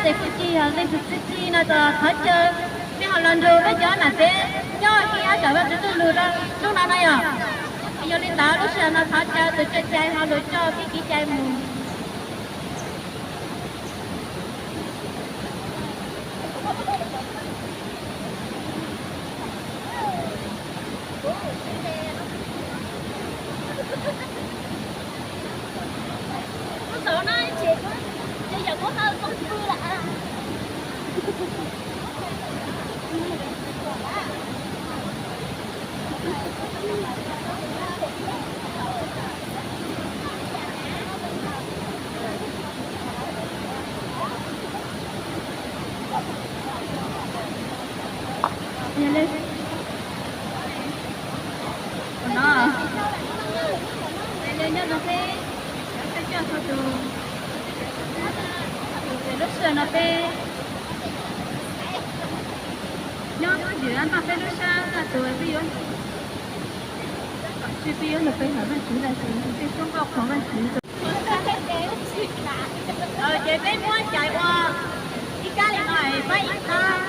Tes kuj tsis yog leej twg txib txib no tos thov caw nej ho los nrog peb cov nam teb nyob kib ab tawm Vajtswv txuj lug rau hnub no no yog. Yog li ntawd lub sij hawm no thov caw tus cai cai ho lug coj peb kev cai mus. No, nyob no peb, peb coj txog tus, lub sij hawm no peb nyob ntawm peb lub sab tag tus peb yuav, tsis peb yuav nrog peb hawm Vajtswv tag tus peb sub nkauj qhuas Vajtswv. Ces peb muab cais ua ib kab li no, pab ib kab,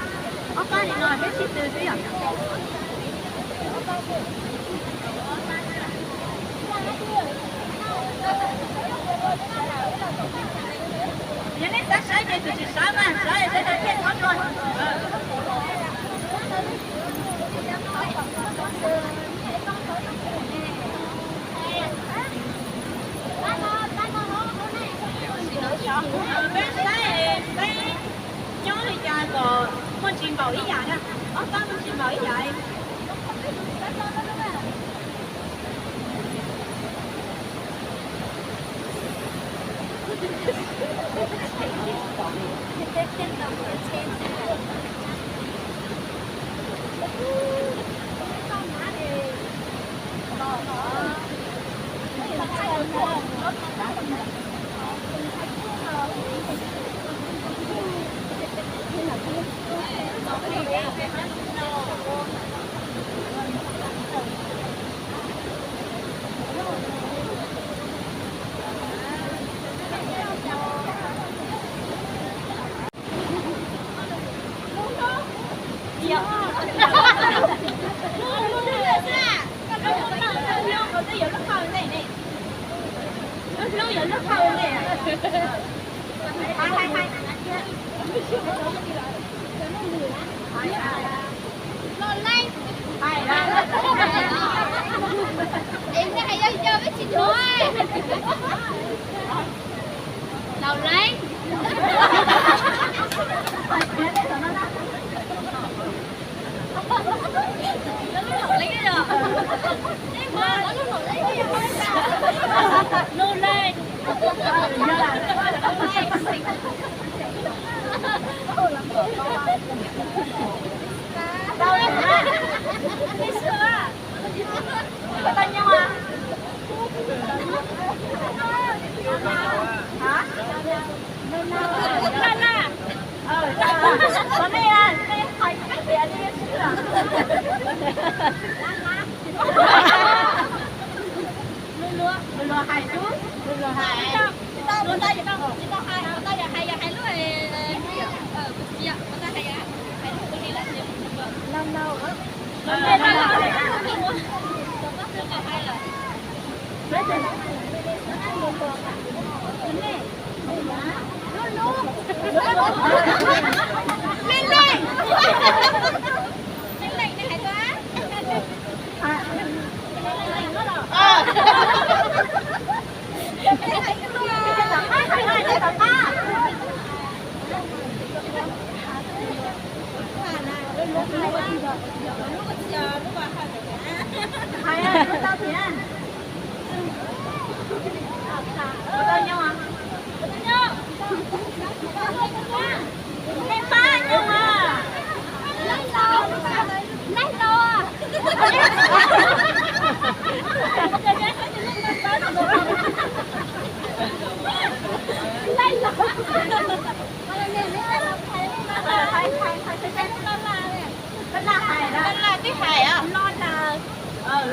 ob kab li no peb sib tw xwb yom. Yog nej xav saib ces tus tsis saib mas saib saib thiaj txhob dua. Peb saib, peb nyob li cas kom muaj ntsis npaum ib yam na, ob kab muaj ntsis npaum ib yam.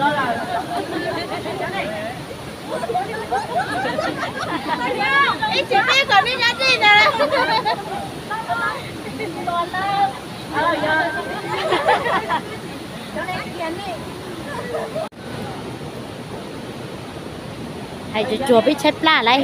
Laus Leeb. Ib tsis peb kom nej nyob tij ntawd. Hais tsuag tsuag peb tshaib plab lawm.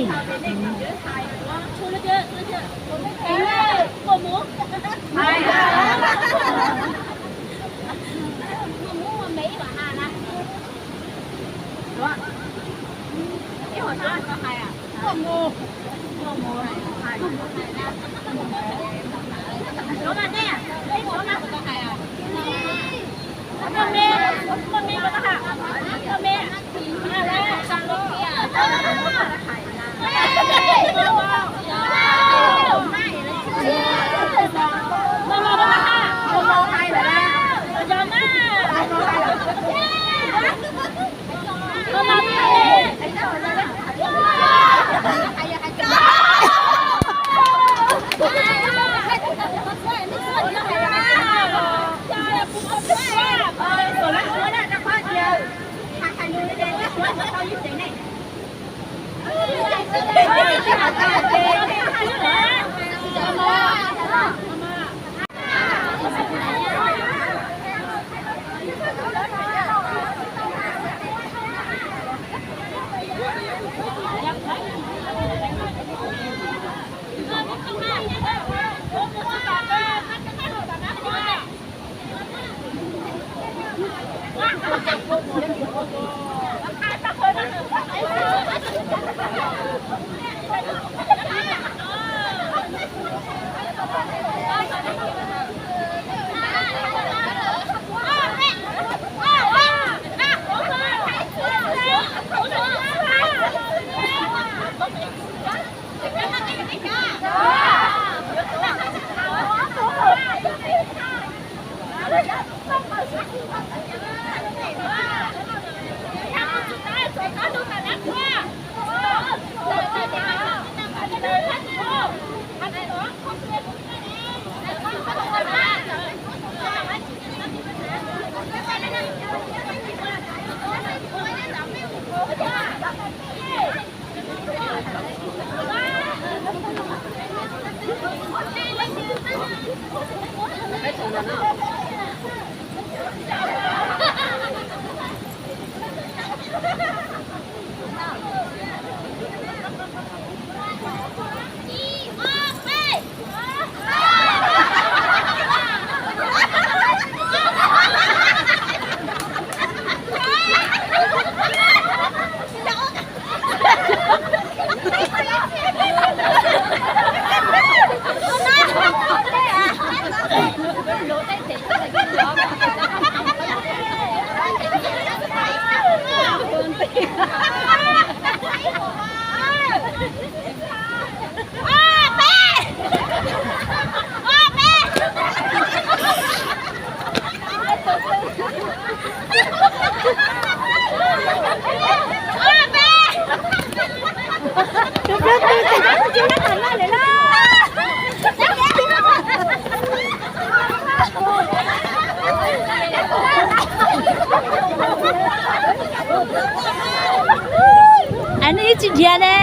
Ab, nej ib tsis dhia ne.